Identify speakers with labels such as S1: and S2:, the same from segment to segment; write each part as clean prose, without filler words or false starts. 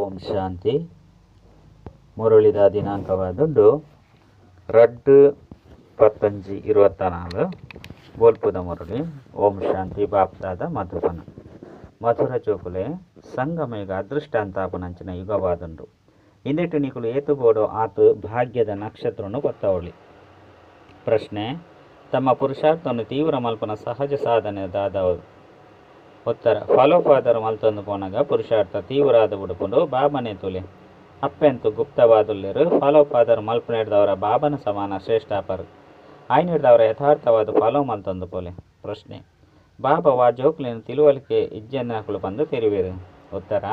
S1: ಓಂ ಶಾಂತಿ. ಮುರಳಿದ ದಿನಾಂಕವಾದುಂಡು 2/10/24 ಬೋಲ್ಪುದ ಮುರಳಿ. ಓಂ ಶಾಂತಿ. ಬಾಪ್ದಾದ ಮಧುಬನ ಮಧುರ ಚೋಕುಲೆ ಸಂಗಮಯುಗ ಅದೃಷ್ಟಾಂತಾಪನಂಚಿನ ಯುಗವಾದುಂಡು. ಇಂದೆಟು ನಿಕುಲು ಏತು ಬೋಡೋ ಆತು ಭಾಗ್ಯದ ನಕ್ಷತ್ರನು ಕೊತ್ತವಳಿ. ಪ್ರಶ್ನೆ: ತಮ್ಮ ಪುರುಷಾರ್ಥವನ್ನು ತೀವ್ರ ಮಲ್ಪನ ಸಹಜ ಸಾಧನೆ ದಾದವು? ಉತ್ತರ: ಫಲೋಪಾದರು ಮಲ್ತೊಂದು ಪೋನಗ ಪುರುಷಾರ್ಥ ತೀವ್ರಾದ ಬುಡುಪುಂಡು. ಬಾಬನೆ ತುಲೆ ಅಪ್ಪೆಂತು ಗುಪ್ತವಾದುಲ್ಲೆರು. ಫಲೋಪಾದರು ಮಲ್ಪನೆಡ್ದವರ ಬಾಬನ ಸಮಾನ ಶ್ರೇಷ್ಠಾಪರು ಆಯ್ನೆಡ್ದವರ ಯಥಾರ್ಥವಾದ ಫಲೋ ಮಲ್ತೊಂದು ಪೋಲೆ. ಪ್ರಶ್ನೆ: ಬಾಬಾ ವಾ ಜೋಕ್ಲಿನ ತಿಳುವಳಿಕೆ ಇಜ್ಜೆನ್ನಕುಲು ಬಂದು ತೆರಿವೇರು? ಉತ್ತರ: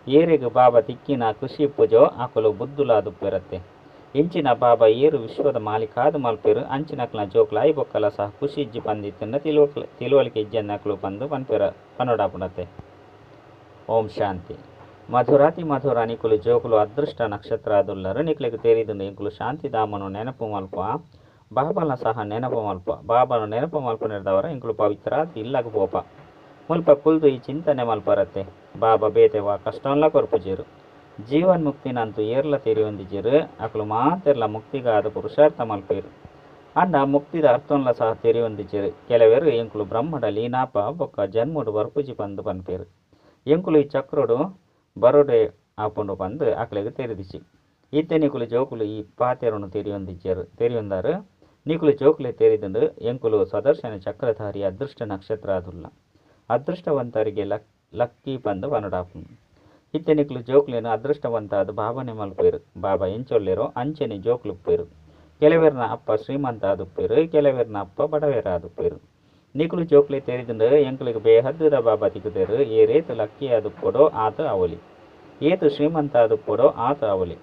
S1: ಏರೆಗು ಬಾಬಾ ತಿಕ್ಕಿನ ಖುಷಿ ಪೂಜೋ ಆಕುಲು ಬುದ್ಧುಲಾದುಪ್ಪಿರತ್ತೆ. ಇಂಚಿನ ಬಾಬಾ ಏರು ವಿಶ್ವದ ಮಾಲೀಕಾದ ಮಲ್ಪೇರು ಅಂಚಿನಕ್ಲ ಜೋಕ್ಲಾಯಿ ಬೊಕ್ಕಲ ಸಹ ಖುಷಿ ಇಜ್ಜಿ ಪಂದಿತ್ತನ್ನ ತಿಳುವಳಿಕೆ ಇಜ್ಜೆನ್ನಕುಲು ಬಂದು ಪನ್ಪೆರ ಪನ್ನೊಡಾಪುಣತೆ. ಓಂ ಶಾಂತಿ. ಮಧುರಾತಿ ಮಧುರ ನಿಕುಲು ಜೋಕುಲು ಅದೃಷ್ಟ ನಕ್ಷತ್ರ ಅದುಲ್ಲರು. ನಿಕ್ಲೆಗ್ ತೆರಿದು ಎಂಕುಲು ಶಾಂತಿಧಾಮನು ನೆನಪು ಮಲ್ಪ ಬಾಬನ ಸಹ ನೆನಪು ಮಲ್ಪ ಬಾಬನ ನೆನಪು ಮಲ್ಪನೆರ್ದವರ ಎಂಕುಲು ಪವಿತ್ರ ಇಲ್ಲಗ ಪೋಪ ಮುಲ್ಪ ಕುಲ್ದು ಈ ಚಿಂತನೆ ಮಲ್ಪರತ್ತೆ. ಬಾಬಾ ಬೇತೆವಾ ಕಷ್ಟನ್ಲ ಕೊರ್ಪುಜೇರು. ಜೀವನ್ ಮುಕ್ತಿನಂತೂ ಏರ್ಲ ತೆರಿಯೊಂದಿಜೇರು. ಅಕುಲು ಮಾತೆರ್ಲ ಮುಕ್ತಿಗಾದ ಪುರುಷಾರ್ಥ ಮಲ್ಪೇರು. ಅಂಡ ಮುಕ್ತಿದ ಅರ್ಥನ್ಲ ಸಹ ತೆರಿಯೊಂದಿಜೇರು. ಕೆಲವೇರು ಎಂಕುಲು ಬ್ರಹ್ಮಡ ಲೀನಾಪ ಬೊಕ್ಕ ಜನ್ಮಡು ಬರ್ಪುಜಿ ಪಂದು ಪನ್ಪೇರು. ಎಂಕುಲು ಈ ಚಕ್ರಡು ಬರೋಡೆ ಆಪುಂಡು ಪಂದು ಅಕಲೆಗ್ ತೆರಿದಿಚಿ. ಇತ್ತೆ ನಿಕುಲು ಜೋಕುಲು ಈ ಪಾತೆರನು ತೆರಿಯೊಂದಿಜೇರು ತೆರಿಯೊಂದಾರು. ನಿಕುಲು ಜೋಕುಲೆ ತೆರಿದುಂಡು ಎಂಕುಲು ಸ್ವದರ್ಶನ ಚಕ್ರಧಾರಿ ಅದೃಷ್ಟ ನಕ್ಷತ್ರ ಅದುಲ್ಲ. ಅದೃಷ್ಟವಂತರಿಗೆ ಲಕ್ಕಿ ಪಂದು ಪನಡಾಪುಂಡು. ಇತ್ತೆ ನಿಕುಲು ಜೋಕ್ಲೆನು ಅದೃಷ್ಟವಂತಾದ ಭಾವನೆ ಮಲ್ಪೇರು. ಬಾಬಾ ಎಂಚೊಲ್ಲೇರೋ ಅಂಚೆನೆ ಜೋಕ್ಲುಪ್ಪೇರು. ಕೆಲವೆರ್ನ ಅಪ್ಪ ಶ್ರೀಮಂತ ಆದುಪ್ಪೇರು, ಕೆಲವೆರ್ನ ಅಪ್ಪ ಬಡವೇರ ಆದುಪ್ಪೇರು. ನಿಕುಲು ಜೋಕ್ಲೆ ತೆರಿದುಂಡು ಎಂಕುಲಿಗೆ ಬೇಹದ್ದುದ ಬಾಬಾ ತಿಕ್ಕುದೇರು. ಏರೇತು ಲಕ್ಕಿ ಆದುಪ್ಪೊಡೋ ಆತ ಅವಲಿ, ಏತು ಶ್ರೀಮಂತ ಆದುಪ್ಪೊಡೋ ಆತ ಅವಲಿ.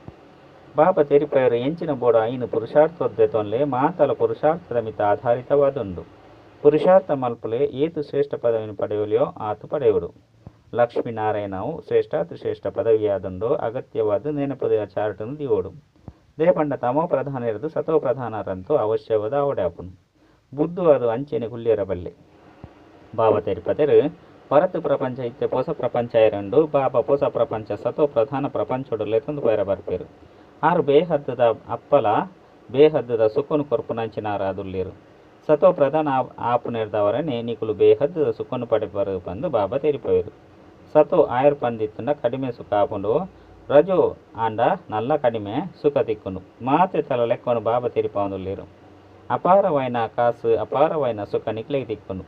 S1: ಬಾಬಾ ತೆರಿಪೇರು ಎಂಚಿನ ಬೋಡ ಐನು ಪುರುಷಾರ್ಥೊದ್ದೆ ತೊನ್ಲೆ ಮಾತಲ ಪುರುಷಾರ್ಥದ ಮಿತ ಆಧಾರಿತವಾದುಂಡು. ಪುರುಷಾರ್ಥ ಮಲ್ಪುಲೆ ಏತು ಶ್ರೇಷ್ಠ ಪದವಿಯನ್ನು ಪಡೆಯಲಿಯೋ ಆತು ಪಡೆಯುವುದು. ಲಕ್ಷ್ಮೀನಾರಾಯಣವು ಶ್ರೇಷ್ಠಾತಿಶ್ರೇಷ್ಠ ಪದವಿಯಾದುಂಡು. ಅಗತ್ಯವಾದ ನೆನಪದ ಚಾರ್ಟನ್ನು ದಿವೋಡು. ದೇಪಂಡ ತಮೋ ಪ್ರಧಾನ ಇರದು ಸತೋ ಪ್ರಧಾನರಂತೂ ಅವಶ್ಯವಾದ ಅವಡ್ಯಾಪುನು. ಬುದ್ಧು ಅದು ಅಂಚೆನೆ ಕುಲ್ಯರಬಲ್ಲೆ. ಬಾಬಾ ತೆರಿಪತೆರು ಪರತು ಪ್ರಪಂಚ ಇತ್ತೆ ಪೊಸ ಪ್ರಪಂಚ ಇರಂಡು. ಬಾಬಾ ಪೊಸ ಪ್ರಪಂಚ ಸತೋ ಪ್ರಧಾನ ಪ್ರಪಂಚೊಡಲೆ ತಂದು ಪೈರ ಬರ್ಪೇರು. ಆರು ಬೇಹದ್ದದ ಅಪ್ಪಲ ಬೇಹದ್ದದ ಸುಖನು ಕೊರ್ಪುನಂಚಿನಾರಾದುಲ್ಲೇರು. ಸತೋ ಪ್ರಧಾನ ಆಪುನೆರ್ದವರನೆ ನಿಕುಲು ಬೇಹದ್ದದ ಸುಖನು ಪಡೆಪರು ಬಂದು ಬಾಬಾ ತೆರಿಪವೇರು. ಸತೋ ಆಯರ್ ಪಂದಿತ್ತಂಡ ಕಡಿಮೆ ಸುಖ ಆಪುಂಡು. ರಜೋ ಆಂಡ ನಲ್ಲ ಕಡಿಮೆ ಸುಖ ತಿಕ್ಕುಂಡು. ಮಾತೆ ತಲ ಲೆಕ್ಕನು ಬಾಬಾ ತೆರಿಪವಂದುಲ್ಲೇರು. ಅಪಾರವೈನ ಕಾಸು ಅಪಾರವೈನ ಸುಖ ನಿಕ್ಲೆಗ್ ತಿಕ್ಕುಂಡು.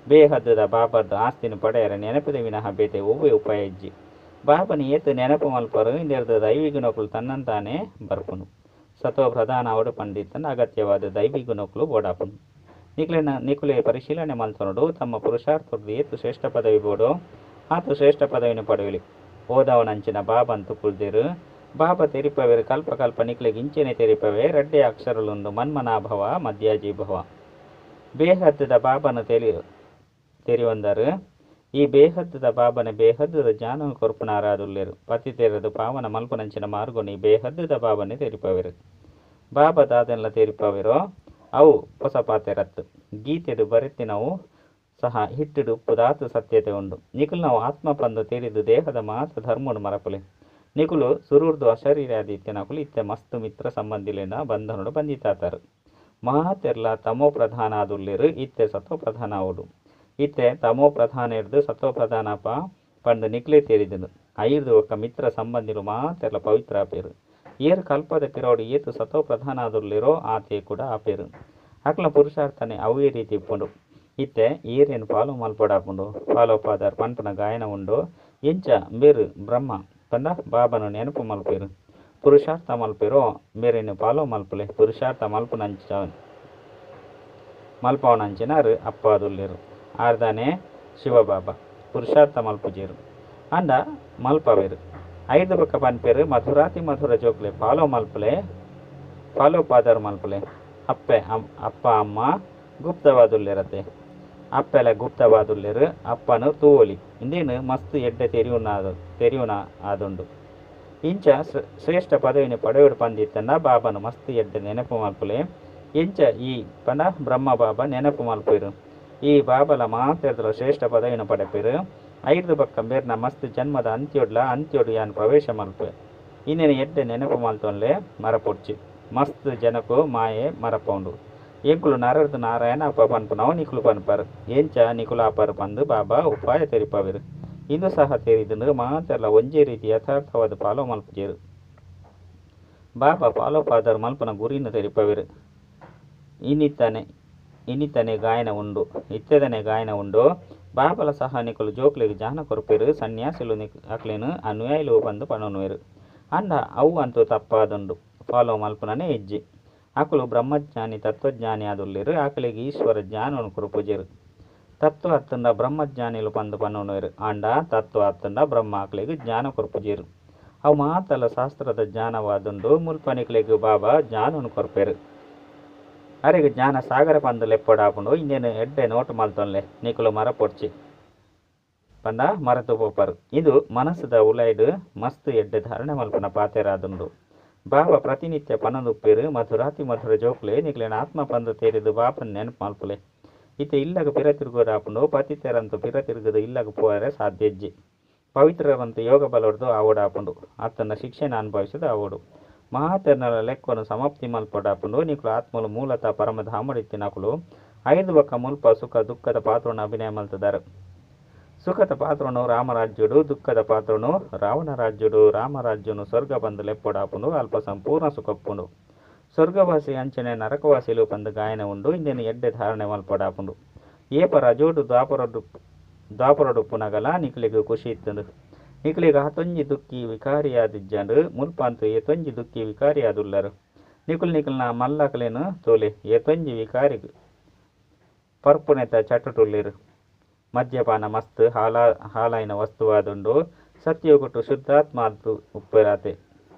S1: ಬೇಹದ್ದದ ಬಾಬಾರ್ದ ಆಸ್ತಿನ ಪಡೆಯರ ನೆನಪುದ ವಿನಃ ಬೇತೆ ಒವ್ವೆ ಉಪಾಯ ಇಜ್ಜಿ. ಬಾಬನ ಏತು ನೆನಪು ಮಲ್ಪರು ಇಂದೆರ್ದ ದೈವಿ ಗುಣಕುಲು ತನ್ನಂತಾನೆ ಬರ್ಪುಂಡು. ಸತೋ ಪ್ರಧಾನ ಅವಡು ಪಂಡಿತ್ತಂಡ ಅಗತ್ಯವಾದ ದೈವಿ ಗುಣಕುಲು ಬೋಡಾಪುಂಡು. ನಿಕುಲೆ ಪರಿಶೀಲನೆ ಮಲ್ತೊನುಡು. ತಮ್ಮ ಪುರುಷಾರ್ಥದ ಏತು ಶ್ರೇಷ್ಠ ಪದವಿ ಬೋಡು ಆತು ಶ್ರೇಷ್ಠ ಪದವಿನ ಪಡೆಯಲಿ. ಓದವನಂಚಿನ ಬಾಬಂತು ಕುಲ್ದಿರು. ಬಾಬಾ ತೆರಿಪವೇರು ಕಲ್ಪ ಕಲ್ಪ ನಿಕ್ಲೆಗ್ ಇಂಚೆನೆ ತೆರಿಪವೆ. ರಡ್ಡೆ ಅಕ್ಷರಲುಂಡು ಮನ್ಮನಾಭವ ಮಧ್ಯಾಜೀಭವ. ಬೇಹದ್ದದ ಬಾಬನ ತೆರಿಯೊಂದರು. ಈ ಬೇಹದ್ದದ ಬಾಬನ ಬೇಹದ್ದದ ಜ್ಞಾನ ಕೊರ್ಪುನಾರಾದುಲ್ಲೇರು. ಪತಿ ತೆರೆದು ಪಾವನ ಮಲ್ಪನಂಚಿನ ಮಾರ್ಗೊನಿ ಬೇಹದ್ದದ ಬಾಬನೆ ತೆರಿಪವೇರು. ಬಾಬಾ ದಾದೆಲ್ಲ ತೆರಿಪವೇರೋ ಅವು ಹೊಸ ಪಾತೆರತ್ತು. ಗೀತೆಡು ಬರೆತಿನವು ಸಹ ಹಿಟ್ಟುಡು ಉಪ್ಪುದಾತು ಸತ್ಯತೆ ಉಂಡು. ನಿಕುಲು ನಾವು ಆತ್ಮ ಪಂದು ತೆರಿದು ದೇಹದ ಮಾತ ಧರ್ಮನು ಮರಪುಲೆ. ನಿಕುಲು ಸುರೂರ್ದು ಅಶರೀರಾದಿತ್ಯನಕುಲು ಇತ್ತೆ ಮಸ್ತು ಮಿತ್ರ ಸಂಬಂಧಿಲೇನ ಬಂಧನಡು ಬಂಧಿತಾತರು. ಮಹಾತೆರ್ಲ ತಮೋ ಪ್ರಧಾನ ಆದುಲ್ಲೇರು. ಇತ್ತೆ ಸತೋ ಪ್ರಧಾನ ಆವುಡು. ಇತ್ತೆ ತಮೋ ಪ್ರಧಾನ ಇರ್ದು ಸತೋ ಪ್ರಧಾನಪ ಪಂಡು ನಿಕ್ಲೆ ತೇರಿದನು. ಐರ್ದು ಒಕ್ಕ ಮಿತ್ರ ಸಂಬಂಧಿಲು ಮಾತೆರ್ಲ ಪವಿತ್ರ ಆಪೇರು. ಏರು ಕಲ್ಪದ ಪಿರೋಡು ಏತು ಸತೋ ಪ್ರಧಾನ ಆದುಲ್ಲೇರೋ ಆತೆ ಕೂಡ ಆಪೇರು. ಅಕ್ಲ ಪುರುಷಾರ್ಥನೆ ಅವೇ ರೀತಿ ಇಪ್ಪುಂಡು. ಇತ್ತೆ ಏರೇನು ಫಾಲೋ ಮಲ್ಪೊಡಾಪುಂಡು. ಫಾಲೋ ಪಾದರ್ ಪನ್ಪುನ ಗಾಯನ ಉಂಡು. ಎಂಚ ಮೇರು ಬ್ರಹ್ಮ ಪಂಡ ಬಾಬನು ನೆನಪು ಮಲ್ಪೇರು. ಪುರುಷಾರ್ಥ ಮಲ್ಪೇರೋ ಮೇರೇನು ಫಾಲೋ ಮಲ್ಪುಲೆ. ಪುರುಷಾರ್ಥ ಮಲ್ಪುನಂಚ ಮಲ್ಪವನಂಚಿನಾರು ಅಪ್ಪಾದುಲ್ಲೇರು. ಆರ್ದಾನೆ ಶಿವಬಾಬಾ ಪುರುಷಾರ್ಥ ಮಲ್ಪುಜೇರು ಅಂಡ ಮಲ್ಪವೇರು. ಐದು ಬೊಕ್ಕ ಪನ್ಪೇರು ಮಧುರಾತಿ ಮಧುರ ಜೋಕ್ಲೆ ಫಾಲೋ ಮಲ್ಪುಲೆ ಫಾಲೋ ಪಾದರ್ ಮಲ್ಪುಲೆ. ಅಪ್ಪೆ ಅಪ್ಪ ಅಮ್ಮ ಗುಪ್ತವಾದುಲ್ಲೇರತೆ. ಅಪ್ಪೆಲ ಗುಪ್ತವಾದುಲ್ಲೇರು. ಅಪ್ಪನು ತೂವೊಲಿ ಇಂದೇನು ಮಸ್ತ್ ಎಡ್ಡೆ ತೆರಿಯುನ ಆದುಂಡು. ಇಂಚ ಶ್ರೇಷ್ಠ ಪದವಿನ ಪಡೆಯುಡು ಪಂದಿತ್ತಂಡ ಬಾಬನು ಮಸ್ತ್ ಎಡ್ಡೆ ನೆನಪು ಮಲ್ಪುಲೆ. ಇಂಚ ಈ ಪಂಡ ಬ್ರಹ್ಮ ಬಾಬಾ ನೆನಪು ಮಲ್ಪೇರು. ಈ ಬಾಬಲ ಮಾತೆರ್ದಲ ಶ್ರೇಷ್ಠ ಪದವಿನ ಪಡೆಪೇರು. ಐದು ಬಕ್ಕ ಮೇರ್ನ ಮಸ್ತ್ ಜನ್ಮದ ಅಂತ್ಯೊಡ್ಲ ಅಂತ್ಯೊಡು ಯಾನ್ ಪ್ರವೇಶ ಮಲ್ಪೆ. ಇನ್ನೇನು ಎಡ್ಡೆ ನೆನಪು ಮಲ್ತೊನ್ಲೆ ಮರಪೊಡ್ಚಿ. ಮಸ್ತ್ ಜನಕು ಮಾಯೆ ಮರಪೌಂಡು. ಎಂಕುಲು ನರರ್ದು ನಾರಾಯಣ ಅಪ್ಪ ಪನ್ಪುನವು ನಿಕುಲು ಪನ್ಪರ್. ಎಂಚ ನಿಕುಲು ಆಪರ್ ಪಂದ್ ಬಾಬಾ ಉಪಾಯ ತೆರಿಪಾವೆರ್. ಇಂದು ಸಹ ತೆರಿದುಂಡು ಮಾತೆರ್ಲ ಒಂಜೇ ರೀತಿ ಯಥಾರ್ಥವಾದ ಫಾಲೋ ಮಲ್ಪುಜೆರ್. ಬಾಬಾ ಫಾಲೋ ಫಾದರ್ ಮಲ್ಪುನ ಗುರಿನ ತೆರಿಪಾವೆರ್. ಇನ್ನಿತನೆ ಇನ್ನಿತನೆ ಗಾಯನ ಉಂಡು ಇತ್ತೆದನೆ ಗಾಯನ ಉಂಡು. ಬಾಬಲ ಸಹ ನಿಕುಲು ಜೋಕ್ಲೆಗ್ ಜಾನ ಕೊರ್ಪೆರ್. ಸನ್ಯಾಸಿಲು ಅಕ್ಲೆನ್ ಅನುಯಾಯಿಲು ಪಂದ್ ಪನೊನುವೆರ್. ಅಂಡ ಅವು ಅಂತೂ ತಪ್ಪಾದುಂಡು. ಫಾಲೋ ಮಲ್ಪುನನೇ ಇಜ್ಜಿ. ಅಕುಲು ಬ್ರಹ್ಮಜ್ಞಾನಿ ತತ್ವಜ್ಞಾನಿ ಆದುಲ್ಲೆರ್. ಅಕಲೆಗ್ ಈಶ್ವರ ಜ್ಞಾನವನ್ನು ಕೊರ್ಪುಜೆರ್. ತತ್ವ ಅತ್ತಂಡ ಬ್ರಹ್ಮಜ್ಞಾನಿಲು ಪಂದ್ ಪನೊನುವೆರ್. ಆಂಡ ತತ್ವ ಅತ್ತಂಡ ಬ್ರಹ್ಮ ಅಕಲೆಗ್ ಜ್ಞಾನ ಕೊರ್ಪುಜೆರ್. ಅವು ಮಾತಲ ಶಾಸ್ತ್ರದ ಜ್ಞಾನವಾದುಂಡು. ಮುಲ್ಪ ನಿಕಲೆಗ್ ಬಾಬಾ ಜ್ಞಾನವನ್ನು ಕೊರ್ಪೆರ್. ಅರೆಗ್ ಜ್ಞಾನ ಸಾಗರ ಪಂದ್ ಲೆಪ್ಪೊಡಾಪುಂಡು. ಇಂದೇನು ಎಡ್ಡೆ ನೋಟ್ ಮಲ್ತೊನ್ಲೆ ನಿಕುಲು ಮರಪೊಡ್ಚಿ ಪಂಡ ಮರತು ಪೋಪರ್. ಇದು ಮನಸ್ಸುದ ಉಲೈಡ್ ಮಸ್ತ್ ಎಡ್ಡೆ ಧಾರಣೆ ಮಲ್ಪುನ ಪಾತೆರಾದುಂಡು. ಬಾಬಾ ಪ್ರತಿನಿತ್ಯ ಪನೊಂದುಪ್ಪೆರ್. ಮಧುರಾತಿ ಮಧುರ ಜೋಕುಲೆ ನಿಕ್ಲೆನ ಆತ್ಮ ಪಂದ್ ತೆರಿದು ಬಾಬನ್ ನೆನಪು ಮಲ್ಪುಲೆ. ಇತ್ತೆ ಇಲ್ಲಗ ಪಿರ ತಿರುಗೋಡಾಪುಂಡು. ಪತಿತೆರಂತೂ ಪಿರ ತಿರುಗದು ಇಲ್ಲಗ ಪೋಯರೆ ಸಾಧ್ಯ ಇಜ್ಜಿ. ಪವಿತ್ರರಂತೂ ಯೋಗ ಬಲೊಡ್ದು ಆವೊಡಾಪುಂಡು. ಅತ್ತಂಡ ಶಿಕ್ಷೆನ ಅನುಭವಿಸದ ಆವೊಡು. ಮಾತೆರ್ನಲ ಲೆಕ್ಕೊನು ಸಮಾಪ್ತಿ ಮಲ್ಪೊಡಾಪುಂಡು. ನಿಕುಲು ಆತ್ಮಲು ಮೂಲತಃ ಪರಮಧಾಮಡಿತ್ತಿನಕುಲು. ಐದು ಬೊಕ್ಕ ಮುಲ್ಪ ಸುಖ ದುಃಖದ ಪಾತ್ರವನ್ನು ಅಭಿನಯ ಮಲ್ತದಾರು. ಸುಖದ ಪಾತ್ರನು ರಾಮರಾಜ್ಯುಡು, ದುಃಖದ ಪಾತ್ರನು ರಾವಣ ರಾಜ್ಯುಡು. ರಾಮರಾಜ್ಯನು ಸ್ವರ್ಗ ಪಂದ್ ಲೆಪ್ಪೊಡಾಪುಂಡು. ಅಲ್ಪ ಸಂಪೂರ್ಣ ಸುಖಪ್ಪುಂಡು. ಸ್ವರ್ಗವಾಸಿ ಅಂಚನೆ ನರಕವಾಸಿಲು ಪಂದ್ ಗಾಯನ ಉಂಡು. ಇಂದೇನು ಎಡ್ಡೆ ಧಾರಣೆ ಮಲ್ಪೊಡಾಪುಂಡು. ಏಪ ರಜೋಡು ದ್ವಾಪರಡು ದ್ವಾಪರಡುಪ್ಪುನಗಲ ನಿಕಲೆಗ್ ಖುಷಿ ಇತ್ತುಂಡು. ನಿಕಲೆಗ್ ಆತೊಂಜಿ ದುಃಖಿ ವಿಕಾರಿಯಾದಿಜ್ಜಂಡು. ಮುಲ್ಪ ಅಂತೂ ಏತೊಂಜಿ ದುಃಖಿ ವಿಕಾರಿಯಾದುಲ್ಲರು. ನಿಕುಲು ನಿಕಲ್ನ ಮಲ್ಲಕಲೇನು ತೋಲೆ ಏತೊಂಜಿ ವಿಕಾರಿ ಪರ್ಪುನೆತ ಚಟುಟುಲ್ಲೆರ್. ಮದ್ಯಪಾನ ಮಸ್ತ್ ಹಾಲಾಯಿನ ವಸ್ತುವಾದುಂಡು. ಸತ್ಯಯುಗಟ್ಟು ಶುದ್ಧಾತ್ಮ ಆದ್ ಉಪ್ಪೆರಾತೆ.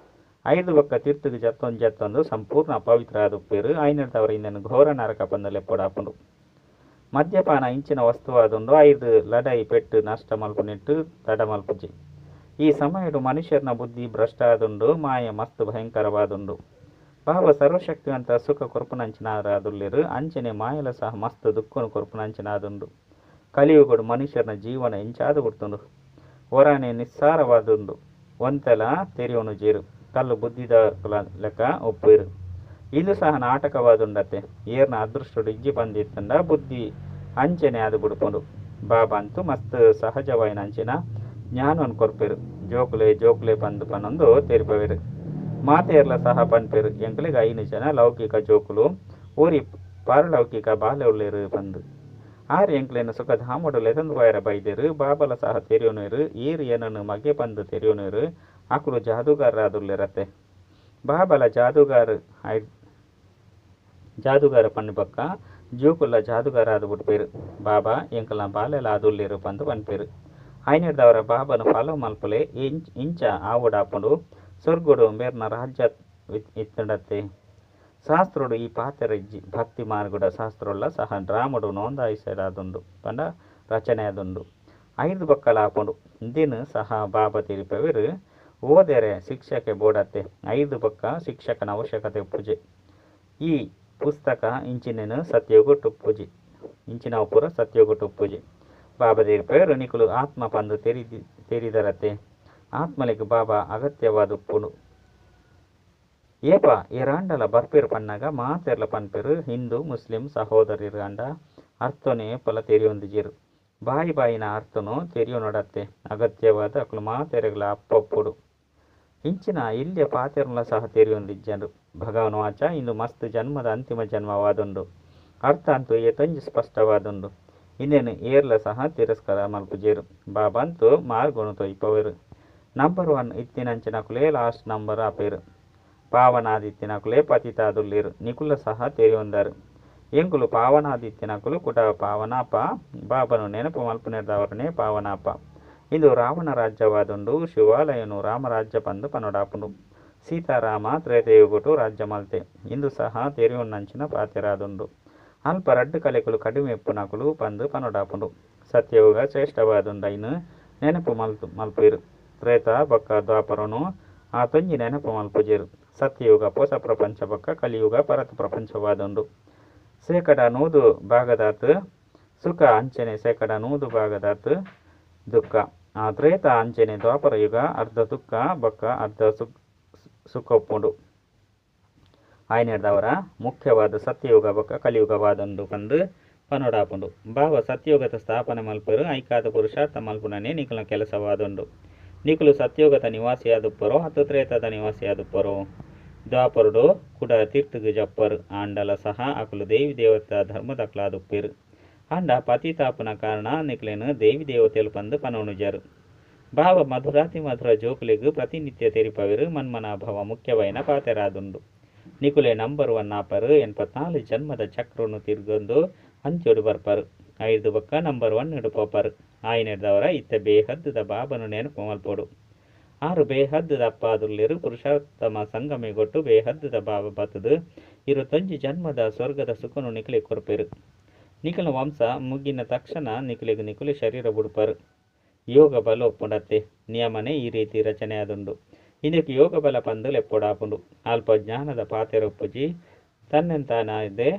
S1: ಐದು ಬೊಕ್ಕ ತೀರ್ಥಗ್ ಜತ್ತೊಂದು ಜತ್ತೊಂದು ಸಂಪೂರ್ಣ ಅಪವಿತ್ರ ಆದುಪ್ಪೆರ್. ಐನೆಡ್ದವರ ಇಂದೆನ್ ಘೋರ ನರಕ ಪಂದ್ ಲೆಪ್ಪೊಡಾಪುಂಡು. ಮದ್ಯಪಾನ ಇಂಚಿನ ವಸ್ತುವಾದುಂಡು. ಐದು ಲಡಾಯಿ ಪೆಟ್ಟು ನಷ್ಟ ಮಲ್ಪುನೆಟ್ಟು ತಡ ಮಲ್ಪುಜಿ. ಈ ಸಮಯಡು ಮನುಷ್ಯರ್ನ ಬುದ್ಧಿ ಭ್ರಷ್ಟ ಆದುಂಡು. ಮಾಯೆ ಮಸ್ತ್ ಭಯಂಕರವಾದುಂಡು. ಬಾಬಾ ಸರ್ವಶಕ್ತಿವಂತ ಸುಖ ಕೊರ್ಪುನಂಚಿನಾರಾದುಲ್ಲೆರ್. ಅಂಚನೆ ಮಾಯಲ ಸಹ ಮಸ್ತ್ ದುಃಖನು ಕೊರ್ಪುನಂಚಿನಾದುಂಡು. ಕಲಿಯುಗಡು ಮನುಷ್ಯರ್ನ ಜೀವನ ಎಂಚಾದು ಬಿಡ್ತುಂಡು. ಒರಾನೆ ನಿಸ್ಸಾರವಾದುಂಡು. ಒಂತೆಲ ತೆರಿಯೊನುಜೆರ್. ಕಲ್ಲು ಬುದ್ಧಿದ ಲೆಕ್ಕ ಒಪ್ಪುವೆರ್. ಇಂದು ಸಹ ನಾಟಕವಾದುಂಡತೆ. ಏರ್ನ ಅದೃಷ್ಟಡು ಇಜ್ಜಿ ಪಂದಿತ್ತಂಡ ಬುದ್ಧಿ ಅಂಚನೆ ಆದ್ ಬಿಡ್ಪುಂಡು. ಬಾಬಾ ಅಂತೂ ಮಸ್ತ್ ಸಹಜವಾಯಿನ ಅಂಚಿನ ಜ್ಞಾನವನ್ನು ಕೊರ್ಪೆರ್. ಜೋಕುಲೆ ಜೋಕುಲೆ ಪಂದ್ ಪನೊಂದು ತೆರಿಪವೆರ್. ಮಾತೆರ್ಲ ಸಹ ಪನ್ಪೆರ್ ಎಂಕಲೆಗ್ 5 ಜನ ಲೌಕಿಕ ಜೋಕುಲು ಒರಿ ಪಾರಲೌಕಿಕ ಬಾಲೆ ಉಲ್ಲೆರ್ ಪಂದ್. ಆರ್ ಎಂಕ್ಲೆನ ಸುಖಧಾಮಡು ಲೆತೊಂದು ಪೋಯೆರೆ ಬೈದೆರ್. ಬಾಬಲ ಸಹ ತೆರಿಯೊನುವೆರ್. ಏರ್ ಏನನ್ನು ಮಗೆ ಪಂದ್ ತೆರಿಯೊನುವೆರ್. ಅಕುಲು ಜಾದೂಗಾರರಾದುಲ್ಲೆರತ್ತೆ. ಬಾಬಲ ಜಾದೂಗಾರ ಜಾದೂಗಾರ ಪನ್ನಿ ಬೊಕ್ಕ ಜೋಕುಲ್ಲ ಜಾದೂಗಾರ ಆದ್ ಬಿಡ್ಪೆರ್. ಬಾಬಾ ಎಂಕಲ್ನ ಬಾಲೆಲ ಆದುಲ್ಲೆರ್ ಪಂದ್ ಪನ್ಪೆರ್. ಐನೆಡ್ದವರ ಬಾಬನ ಫಾಲೋ ಮಲ್ಪುಲೆ. ಇಂಚ ಆವೊಡಾಪುಂಡು. ಸ್ವರ್ಗಡು ಮೇರ್ನ ರಾಜ್ಯ ಇತ್ತಂಡತ್ತೆ. ಶಾಸ್ತ್ರಡು ಈ ಪಾತ್ರ ಇಜ್ಜಿ. ಭಕ್ತಿ ಮಾರ್ಗದ ಶಾಸ್ತ್ರೊಲ್ಲ ಸಹ ಡ್ರಾಮಡು ನೋಂದಾಯಿಸೆಡಾದುಂಡು ಪಂಡ ರಚನೆ ಆದುಂಡು. ಐದು ಬಕ್ಕಲ ಆಪುಂಡು. ಇಂದೇನು ಸಹ ಬಾಬಾ ತೆರಿಪವೆರ್. ಓದೆರೆ ಶಿಕ್ಷಕೆ ಬೋಡತ್ತೆ. ಐದು ಬೊಕ್ಕ ಶಿಕ್ಷಕನ ಅವಶ್ಯಕತೆ ಉಪ್ಪುಜಿ. ಈ ಪುಸ್ತಕ ಇಂಚಿನೇನು ಸತ್ಯಯುಗಟ್ಟು ಉಪ್ಪುಜಿ. ಇಂಚಿನವು ಪೂರ ಸತ್ಯಯುಗಟ್ಟು ಉಪ್ಪುಜಿ. ಬಾಬಾ ತೆರಿಪವೆರ್ ನಿಕುಲು ಆತ್ಮ ಪಂದ್ ತೆರಿದರತೆ. ಆತ್ಮಲೆಗ್ ಬಾಬಾ ಅಗತ್ಯವಾದ ಉಪ್ಪುಂಡು. ಏಪ ಏರಾಂಡಲ ಬರ್ಪೆರ್ ಪನ್ನಗ ಮಾತೆರ್ಲ ಪನ್ಪೆರ್ ಹಿಂದೂ ಮುಸ್ಲಿಂ ಸಹೋದರಿರು ಅಂಡ ಅರ್ಥನು ಏಪಲ ತೆರಿಯೊಂದಿಜೆರ್. ಬಾಯಿ ಬಾಯಿನ ಅರ್ಥನು ತೆರಿಯೊನೊಡತ್ತೆ. ಅಗತ್ಯವಾದ ಅಕುಲು ಮಾತೆರೆಗ್ಲ ಅಪ್ಪೊಡು. ಇಂಚಿನ ಎಲ್ಯ ಪಾತೆರ್ಲ ಸಹ ತೆರಿಯೊಂದಿಜ್ಜಂಡು. ಭಗವಾನ್ ವಾಚ ಇಂದು ಮಸ್ತ್ ಜನ್ಮದ ಅಂತಿಮ ಜನ್ಮವಾದುಂಡು. ಅರ್ಥ ಅಂತೂ ಏತೊಂಜಿ ಸ್ಪಷ್ಟವಾದುಂಡು. ಇಂದೇನು ಏರ್ಲ ಸಹ ತಿರಸ್ಕಾರ ಮಲ್ಪುಜೆರ್. ಬಾಬಾ ಅಂತೂ ಮಾರ್ಗನು ತೊಯ್ಪವೆರ್. ನಂಬರ್ 1 ಇತ್ತಿನಂಚಿನಕುಲೇ ಲಾಸ್ಟ್ ನಂಬರ್ ಆಪೆರ್. ಪಾವನಾದಿತ್ತಿನಕುಲೇ ಪತಿತಾದುಲ್ಲೆರ್. ನಿಕುಲ ಸಹ ತೆರಿಯೊಂದಾರು. ಎಂಕುಲು ಪಾವನಾದಿತ್ತಿನಕುಲು ಕುಡ ಪಾವನಾಪ. ಬಾಬನು ನೆನಪು ಮಲ್ಪುನೆಡ್ದವರನೇ ಪಾವನಾಪ. ಇಂದು ರಾವಣ ರಾಜ್ಯವಾದುಂಡು. ಶಿವಾಲಯನು ರಾಮರಾಜ್ಯ ಪಂದ್ ಪನೊಡಾಪುಂಡು. ಸೀತಾರಾಮ ತ್ರೇತಯುಗಟು ರಾಜ್ಯ ಮಲ್ತೆ. ಇಂದು ಸಹ ತೆರಿಯೊನ್ನಂಚಿನ ಪಾತೆರಾದುಂಡು. ಅಲ್ಪ 2 ಕಲೆಕುಲು ಕಡಿಮೆ ಇಪ್ಪುನಕುಲು ಪಂದ್ ಪನೊಡಾಪುಂಡು. ಸತ್ಯಯುಗ ಶ್ರೇಷ್ಠವಾದುಂಡು. ಐನು ನೆನಪು ಮಲ್ಪುವೆರ್. ತ್ರೇತ ಬೊಕ್ಕ ದ್ವಾಪರನು ಆತೊಂಜಿ ನೆನಪು ಮಲ್ಪುಜೆರ್. ಸತ್ಯಯುಗ ಪೊಸ ಪ್ರಪಂಚ ಬೊಕ್ಕ ಕಲಿಯುಗ ಪರತ ಪ್ರಪಂಚವಾದುಂಡು. 100% ಭಾಗದಾತ್ ಸುಖ ಅಂಚನೆ 100% ಭಾಗದಾತ್ ದುಃಖ. ಆ ತ್ರೇತ ಅಂಚನೆ ದ್ವಾಪರ ಯುಗ ಅರ್ಧ ದುಃಖ ಬೊಕ್ಕ ಅರ್ಧ ಸುಖ ಉಪ್ಪುಂಡು. ಆಯ್ನೆಡ್ದವರ ಮುಖ್ಯವಾದ ಸತ್ಯಯುಗ ಬೊಕ್ಕ ಕಲಿಯುಗವಾದುಂಡು ಪಂದ್ ಪನೊಡಾಪುಂಡು. ಬಾಬಾ ಸತ್ಯಯುಗದ ಸ್ಥಾಪನೆ ಮಲ್ಪೆರು ಐಕಾದ ಪುರುಷಾರ್ಥ ಮಲ್ಪುನನೇ ನಿಕಲ್ನ ಕೆಲಸವಾದುಂಡು. ನಿಕುಲು ಸತ್ಯಯುಗದ ನಿವಾಸಿಯಾದುಪ್ಪರೋ ಅತ್ತು ತ್ರೇತದ ನಿವಾಸಿಯಾದುಪ್ಪರೋ? ದ್ವಾಪರಡು ಕುಡ ತಿರ್ತುಗು ಜಪ್ಪರು ಆಂಡಲ ಸಹ ಅಕುಲು ದೇವಿ ದೇವತಾ ಧರ್ಮದಕ್ಲಾದುಪ್ಪೇರು. ಆಂಡ ಪತಿತಾಪುನ ಕಾರಣ ನಿಕುಲೇನು ದೇವಿ ದೇವತೆಲು ಪಂದ್ ಪನೊನುಜರು. ಬಾಬಾ ಮಧುರಾತಿ ಮಧುರ ಜೋಕುಲೆಗ್ ಪ್ರತಿನಿತ್ಯ ತೆರಿಪವೆರು ಮನ್ಮನಾಭವ ಮುಖ್ಯವೈನ ಪಾತೆರಾದುಂಡು. ನಿಕುಲೆ ನಂಬರ್ ಒನ್ ಆಪರು 84 ಜನ್ಮದ ಚಕ್ರನು ತಿರ್ಗೊಂದು ಅಂತ್ಯೊಡು ಬರ್ಪರು. ಐದು ಬೊಕ್ಕ ನಂಬರ್ ಒನ್ ಇಡು ಪೋಪರು. ಆಯ್ನೆಡ್ದವರ ಇತ್ತೆ ಬೇಹದ್ದುದ ಬಾಬನು ನೆನಪು ಮಲ್ಪೊಡು. ಆರು ಬೇಹದ್ದುದ ಅಪ್ಪಾದುಲ್ಲೆರು ಪುರುಷೋತ್ತಮ ಸಂಗಮಿಗೊಟ್ಟು ಬೇಹದ್ದುದ ಬಾಬಾ ಬತ್ತದು 21 ಜನ್ಮದ ಸ್ವರ್ಗದ ಸುಖನು ನಿಕುಲೆ ಕೊರ್ಪೆರು. ನಿಕಲ ವಂಶ ಮುಗಿನ ತಕ್ಷಣ ನಿಕುಲೆಗ್ ನಿಕುಲೆ ಶರೀರ ಬುಡ್ಪರು. ಯೋಗ ಬಲ ಒಪ್ಪುಂಡತ್ತೆ ನಿಯಮನೇ ಈ ರೀತಿ ರಚನೆ ಆದುಂಡು. ಇದಕ್ಕೆ ಯೋಗ ಬಲ ಪಂದು ಲೆಪ್ಪೊಡಾಪುಂಡು. ಅಲ್ಪ ಜ್ಞಾನದ ಪಾತೆರೊಪ್ಪುಜಿ ತನ್ನೆಂತಾನಾದೆ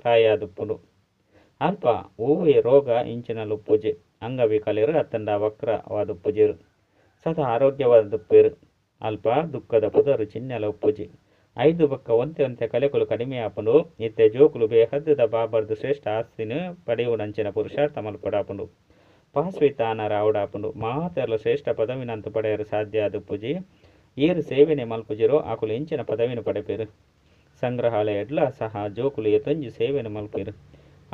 S1: ಪ್ರಾಯಾದುಪ್ಪುಂಡು. ಅಲ್ಪ ಓವೇ ರೋಗ ಇಂಚಿನಲುಪ್ಪುಜಿ ಅಂಗವಿಕಲರು ಅತ್ತಂಡ ವಕ್ರವಾದುಪ್ಪುಜೆರು ಸದಾ ಆರೋಗ್ಯವಾದುಪ್ಪೇರು. ಅಲ್ಪ ದುಃಖದ ಪುದರು ಚಿಹ್ನೆಲ ಉಪ್ಪುಜಿ. ಐದು ಬೊಕ್ಕ ಒಂತೆ ಒಂತೆ ಕಲೆಕುಲು ಕಡಿಮೆ ಆಪುಂಡು. ಇತ್ತೆ ಜೋಕುಲು ಬೇಹದ್ದುದ ಬಾಬರ್ದು ಶ್ರೇಷ್ಠ ಆಸ್ತಿನ ಪಡೆಯುವನಂಚಿನ ಪುರುಷಾರ್ಥ ಮಲ್ಪೊಡಾಪುಂಡು. ಪಾಸ್ವಿತಾನ ರಾವಡಾಪುಂಡು. ಮಾತೆರ್ಲ ಶ್ರೇಷ್ಠ ಪದವಿನಂತ ಪಡೆಯರು ಸಾಧ್ಯ ಆದುಪ್ಪುಜಿ. ಏರು ಸೇವನೆ ಮಲ್ಪುಜಿರೋ ಆಕುಲು ಇಂಚಿನ ಪದವಿನ ಪಡೆಪೇರು. ಸಂಗ್ರಹಾಲಯಡ್ಲ ಸಹ ಜೋಕುಲು ಏತೊಂಜಿ ಸೇವೆನ ಮಲ್ಪೇರು.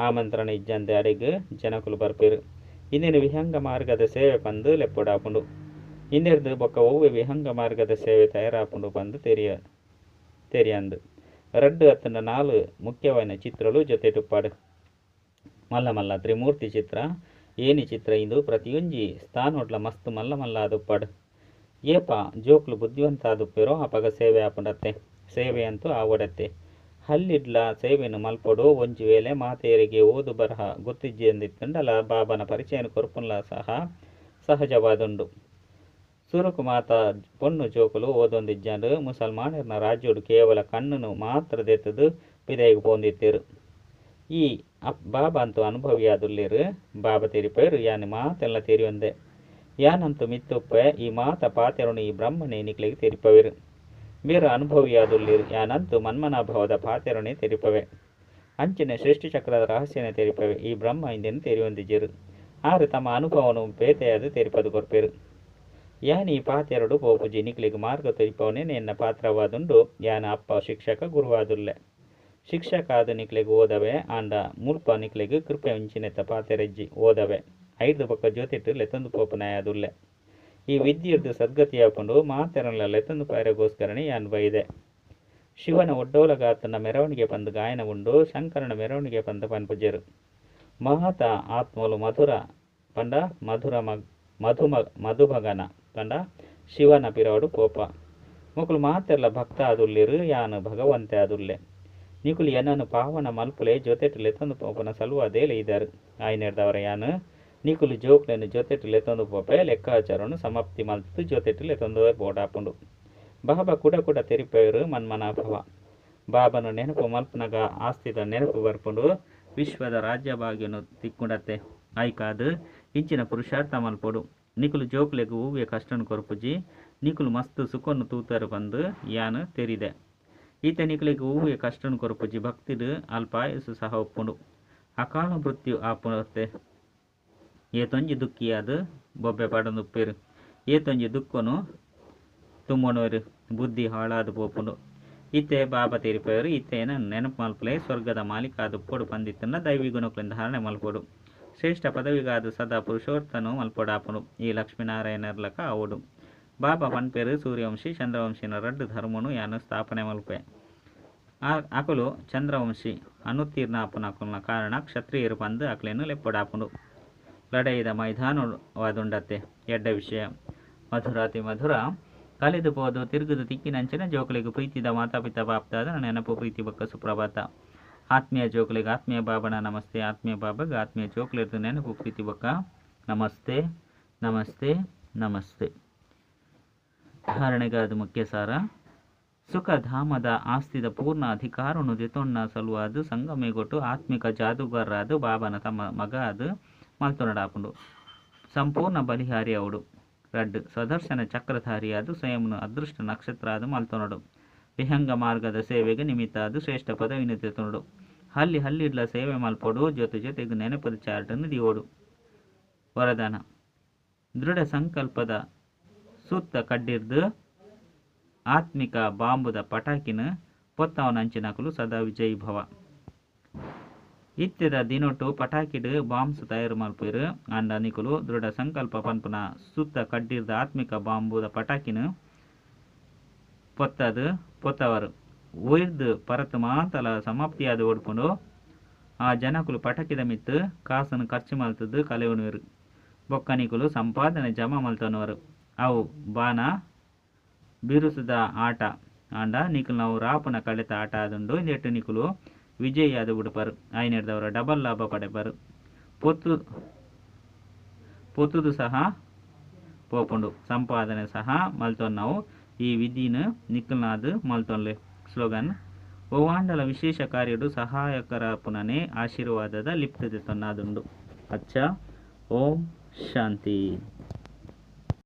S1: ಆಮಂತ್ರಣ ಇಜ್ಜಂದೆ ಅಡೆಗ್ ಜನಕುಲು ಬರ್ಪೇರು. ಇಂದಿನ ವಿಹಂಗ ಮಾರ್ಗದ ಸೇವೆ ಪಂದು ಲೆಪ್ಪೊಡಾಪುಂಡು. ಇಂದೆರ್ದು ಬೊಕ್ಕ ಒವ್ವೆ ವಿಹಂಗ ಮಾರ್ಗದ ಸೇವೆ ತಯಾರಾಪುಂಡು ಪಂದು ತೆರಿಯಂದು. 2 ಅತ್ತಂಡ 4 ಮುಖ್ಯವಾದ ಚಿತ್ರಗಳು ಜೊತೆಟುಪ್ಪಾಡು. ಮಲ್ಲ ಮಲ್ಲ ತ್ರಿಮೂರ್ತಿ ಚಿತ್ರ ಏನಿ ಚಿತ್ರ ಇಂದು ಪ್ರತಿಯೊಂಜಿ ಸ್ಥಾನೊಡ್ಲ ಮಸ್ತ್ ಮಲ್ಲ ಮಲ್ಲ ಆದುಪ್ಪಾಡು. ಏಪ ಜೋಕ್ಲು ಬುದ್ಧಿವಂತ ಆದುಪ್ಪೇರೋ ಆಪಗ ಸೇವೆ ಆಪುಂಡತ್ತೆ. ಸೇವೆ ಅಂತೂ ಆವಡತ್ತೆ. ಹಲ್ಲಿಡ್ಲ ಸೇವೆನು ಮಲ್ಪೊಡು. ಒಂಜಿ ವೇಳೆ ಮಾತೆಯರಿಗೆ ಓದು ಬರಹ ಗೊತ್ತಿಜ್ಜೆಂದಿತ್ತಂಡಲ ಬಾಬನ ಪರಿಚಯನ ಕೊರ್ಪುನ್ಲ ಸಹ ಸಹಜವಾದುಂಡು. ಸುರುಕು ಮಾತ ಪೊಣ್ಣು ಜೋಕುಲು ಓದೊಂದಿಜ್ಜಂಡು ಮುಸಲ್ಮಾನರ್ನ ರಾಜ್ಯೋಡು ಕೇವಲ ಕಣ್ಣನು ಮಾತ್ರ ದೆತ್ತದು ಪಿದೈಗ್ ಪೋಂದಿತ್ತೇರು. ಈ ಬಾಬಾ ಅಂತೂ ಅನುಭವಿಯಾದುಲ್ಲೇರು. ಬಾಬಾ ತೆರಿಪೇರು ಯಾನ್ ಮಾತೆಲ್ಲ ತೆರಿಯೊಂದೆ. ಯಾನಂತೂ ಮಿತ್ತುಪ್ಪೆ ಈ ಮಾತ ಪಾತೆರುನು ಈ ಬ್ರಹ್ಮನೇ ನಿಕ್ಲೆಗ್ ತೆರಿಪವೇರು. ಮೇರು ಅನುಭವಿಯಾದುಲ್ಲೇರು. ಯಾನಂತೂ ಮನ್ಮನಾಭವದ ಪಾತೆರುಣೆ ತೆರಿಪವೆ. ಅಂಚಿನ ಸೃಷ್ಟಿ ಚಕ್ರದ ರಹಸ್ಯನೇ ತೆರಿಪವೆ. ಈ ಬ್ರಹ್ಮ ಇಂದೇನು ತೆರಿಯೊಂದಿಜೇರು. ಆರು ತಮ್ಮ ಅನುಭವನು ಬೇತೆಯಾದ ತೆರಿಪದು ಕೊರ್ಪೇರು. ಯಾನ್ ಈ ಪಾತೆರಡು ಪೋಪುಜಿ ನಿಕ್ಲೆಗ್ ಮಾರ್ಗ ತೆರಿಪವನೇ ಎನ್ನ ಪಾತ್ರವಾದುಂಡು. ಯಾನ ಅಪ್ಪ ಶಿಕ್ಷಕ ಗುರುವಾದುಲ್ಲೆ. ಶಿಕ್ಷಕ ಆದ ನಿಕ್ಲೆಗ್ ಓದವೆ ಆಂಡ ಮುಲ್ಪ ನಿಕ್ಲೆಗ್ ಕೃಪೆ ಉಂಚಿನೆತ್ತ ಪಾತೆರೆಜ್ಜಿ ಓದವೆ. ಐದು ಬೊಕ್ಕ ಜ್ಯೋತಿಟ್ಟು ಲೆತ್ತೊಂದು ಪೋಪುನಾಯಾದುಲ್ಲೆ. ಈ ವಿದ್ಯೆರ್ದು ಸದ್ಗತಿಯಾಪುಂಡು. ಮಾತೆರನ್ಲ ಲೆತ್ತೊಂದು ಪಾಯರೆಗೋಸ್ಕರನೇ ಯಾನ್ ಬೈದೆ. ಶಿವನ ಒಡ್ಡೋಲಗಾತನ ಮೆರವಣಿಗೆ ಪಂದು ಗಾಯನ ಉಂಡು. ಶಂಕರನ ಮೆರವಣಿಗೆ ಪಂದು ಪನ್ಪುಜೆರು. ಮಹಾತ ಆತ್ಮಲು ಮಧುರ ಪಂಡ ಮಧುರ ಮಧುಮಗನ ಪಂಡ ಶಿವನ ಪಿರವಡು ಪೋಪ. ಮೊಕುಲು ಮಾತೆರ್ಲ ಭಕ್ತ ಆದುಲ್ಲೆರು. ಯಾನು ಭಗವಂತೆ ಆದುಲ್ಲೆ. ನಿಕುಲು ಎನ್ನನು ಪಾವನ ಮಲ್ಪುಲೆ ಜೊತೆಟು ಲೆತ್ತೊಂದು ಪೋಪನ ಸಲುವಾದೇ ಇದ್ದಾರೆ. ಆಯ್ನೆಡ್ದವರ ಯಾನು ನಿಕುಲು ಜೋಕ್ಲೆನು ಜೊತೆಟು ಲೆತ್ತೊಂದು ಪೋಪೆ ಲೆಕ್ಕಾಚಾರನು ಸಮಾಪ್ತಿ ಮಲ್ತು ಜೊತೆಟು ಲೆತ್ತೊಂದು ಬೋಡಾಪುಂಡು. ಬಾಬಾ ಕುಡ ಕುಡ ತೆರಿಪೇರು ಮನ್ಮನಾಭವ. ಬಾಬನು ನೆನಪು ಮಲ್ಪನಗ ಆಸ್ತಿದ ನೆನಪು ಬರ್ಪುಂಡು. ವಿಶ್ವದ ರಾಜ್ಯ ಭಾಗ್ಯನು ತಿಕ್ಕುಂಡತ್ತೆ. ಆಯ್ಕಾದು ಇಂಚಿನ ಪುರುಷಾರ್ಥ ಮಲ್ಪೊಡು. ನಿಕುಲು ಜೋಕ್ಲೆಗ್ ಹೂವೆ ಕಷ್ಟನು ಕೊರ್ಪುಜಿ. ನಿಕುಲು ಮಸ್ತ್ ಸುಖನು ತೂತರು ಪಂದು ಯಾನು ತೆರಿದೆ. ಈತ ನಿಕುಲೆಗ್ ಹೂವೆ ಕಷ್ಟನು ಕೊರ್ಪುಜಿ. ಭಕ್ತಿಡು ಅಲ್ಪಾಯಸು ಸಹ ಒಪ್ಪುಂಡು. ಅಕಾಲ ಮೃತ್ಯು ಆಪುಂಡತ್ತೆ. ಏತೊಂಜಿ ದುಃಖಿಯಾದ ಬೊಬ್ಬೆ ಪಡೊಂದುಪ್ಪೇರು. ಏತೊಂಜಿ ದುಃಖನು ತುಂಬೊನೋರು. ಬುದ್ಧಿ ಹಾಳಾದ ಪೋಪುಂಡು. ಇತ್ತೆ ಬಾಬಾ ತೆರಿಪೇರು. ಇತ್ತೆ ನೆನಪು ಮಲ್ಪುಲೆ ಸ್ವರ್ಗದ ಮಾಲೀಕ ಆದುಪ್ಪೊಡು ಪಂದಿತ್ತನ್ನ ದೈವಿ ಗುಣಕುಲೆನ್ ಧಾರಣೆ ಮಲ್ಪೊಡು. ಶ್ರೇಷ್ಠ ಪದವಿಗಾದ ಸದಾ ಪುರುಷೋತ್ತನು ಮಲ್ಪೊಡಾಪುಂಡು. ಈ ಲಕ್ಷ್ಮೀನಾರಾಯಣರ್ಲಕ ಆವೊಡು. ಬಾಬಾ ಪನ್ಪೇರು ಸೂರ್ಯವಂಶಿ ಚಂದ್ರವಂಶಿನ ರಡ್ಡು ಧರ್ಮನು ಯಾನು ಸ್ಥಾಪನೆ ಮಲ್ಪೆ. ಅಕುಲು ಚಂದ್ರವಂಶಿ ಅನುತ್ತೀರ್ಣ ಆಪುನಕುಲ್ನ ಕಾರಣ ಕ್ಷತ್ರಿಯರು ಪಂದು ಅಕ್ಲೇನು ಲೆಪ್ಪೊಡಾಪುಂಡು. ಲಡೈದ ಮೈದಾನವಾದುಂಡತ್ತೆ. ಎಡ್ಡ ವಿಷಯ. ಮಧುರಾತಿ ಮಧುರ ಕಲಿದು ಪೋದು ತಿರುಗುದು ತಿಕ್ಕಿನಂಚಿನ ಜೋಕುಲೆಗ್ ಪ್ರೀತಿದ ಮಾತಾಪಿತಾ ಬಾಪ್ತಾದ ನೆನಪು ಪ್ರೀತಿ ಬೊಕ್ಕ ಸುಪ್ರಭಾತ. ಆತ್ಮೀಯ ಜೋಕುಲೆಗ್ ಆತ್ಮೀಯ ಬಾಬನ ನಮಸ್ತೆ. ಆತ್ಮೀಯ ಬಾಬಗ್ ಆತ್ಮೀಯ ಜೋಕುಲೆರ್ದು ನೆನಪು ಪ್ರೀತಿ ಬೊಕ್ಕ ನಮಸ್ತೆ ನಮಸ್ತೆ ನಮಸ್ತೆ. ಧಾರಣೆಗಾದ ಮುಖ್ಯ ಸಾರ. ಸುಖಧಾಮದ ಆಸ್ತಿದ ಪೂರ್ಣ ಅಧಿಕಾರನು ದೆತೊನ್ನ ಸಲುವಾದ್ ಸಂಗಮೇಗೊಟ್ಟು ಆತ್ಮಿಕ ಜಾದೂಗಾರರಾದ ಬಾಬನ ತಮ್ಮ ಮಗ ಆದ್ ಮಲ್ತೊನಡಾಪುಂಡು. ಸಂಪೂರ್ಣ ಬಲಿಹಾರಿ ಅವಡು. ರಡ್ಡ್ ಸ್ವದರ್ಶನ ಚಕ್ರಧಾರಿಯಾದ್ ಸ್ವಯಂನು ಅದೃಷ್ಟ ನಕ್ಷತ್ರ ಆದ್ ಮಲ್ತೊನೊಡು. ವಿಹಂಗ ಮಾರ್ಗದ ಸೇವೆಗೆ ನಿಮಿತ್ತ ಆದ್ ಶ್ರೇಷ್ಠ ಪದವಿನ ದೆತೊನೊಡು. ಹಲ್ಲಿ ಹಲ್ಲಿಡ್ಲ ಸೇವೆ ಮಲ್ಪೊಡು, ಜೊತೆ ಜೊತೆಗೆ ನೆನಪದ ಚಾರ್ಟನ್ನು ದಿವೋಡು. ವರದಾನ ದೃಢ ಸಂಕಲ್ಪದ ಸುತ್ತ ಕಡ್ಡಿರ್ದು ಆತ್ಮಿಕ ಬಾಂಬುದ ಪಟಾಕಿನ ಪೊತ್ತವನಂಚಿನಕುಲು ಸದಾ ವಿಜಯೀ ಭವ. ಇತ್ತೆದ ದಿನೊಟು ಪಟಾಕಿಡ್ ಬಾಂಬ್ಸ್ ತಯಾರು ಮಲ್ಪುವೆರ್. ಆಂಡ ನಿಕುಲು ದೃಢ ಸಂಕಲ್ಪ ಪನ್ಪುನ ಸುತ್ತ ಕಡ್ಡಿರ್ದ ಆತ್ಮಿಕ ಬಾಂಬುದ ಪಟಾಕಿನ ಪೊತ್ತದು ಪೊತ್ತವರು ಒಯ್ದು ಪರತ್ ಮಾತಲ ಸಮಾಪ್ತಿಯಾದ ಓಡ್ಪುಂಡು. ಆ ಜನಕುಲು ಪಟಾಕಿದ ಮಿತ್ತು ಕಾಸನ್ನು ಖರ್ಚು ಮಲ್ತದ್ದು ಕಲೆವಣುವೆರು. ಬೊಕ್ಕ ನಿಕುಲು ಸಂಪಾದನೆ ಜಮಾ ಮಲ್ತೊನುವರು. ಅವು ಬಾನ ಬಿರುಸುದ ಆಟ ಆಂಡ ನಿಕುಲು ನಾವು ರಾಪುನ ಕಡೆತ ಆಟ ಆದುಂಡು. ಇಂದೆಟ್ ನಿಕುಲು ವಿಜಯಿಯಾದ ಬಿಡುಪರು. ಆಯ್ನೆಡ್ದವರ ಡಬಲ್ ಲಾಭ ಪಡೆಪರು. ಪೊತ್ತು ಪೊತ್ತುದು ಸಹ ಪೋಪುಂಡು, ಸಂಪಾದನೆ ಸಹ ಮಲ್ತೊನ್ನವು. ಈ ವಿಧಿನ ನಿಕಲ್ನಾದ್ ಮಲ್ತೊನ್ಲೆ. ಸ್ಲೋಗನ್: ಓವಾಂಡಲ ವಿಶೇಷ ಕಾರ್ಯಡು ಸಹಾಯಕರಾಪುನನೇ ಆಶೀರ್ವಾದದ ಲಿಪ್ತ ದೆತೊನ್ನಾದುಂಡು. ಅಚ್ಚಾ, ಓಂ ಶಾಂತಿ.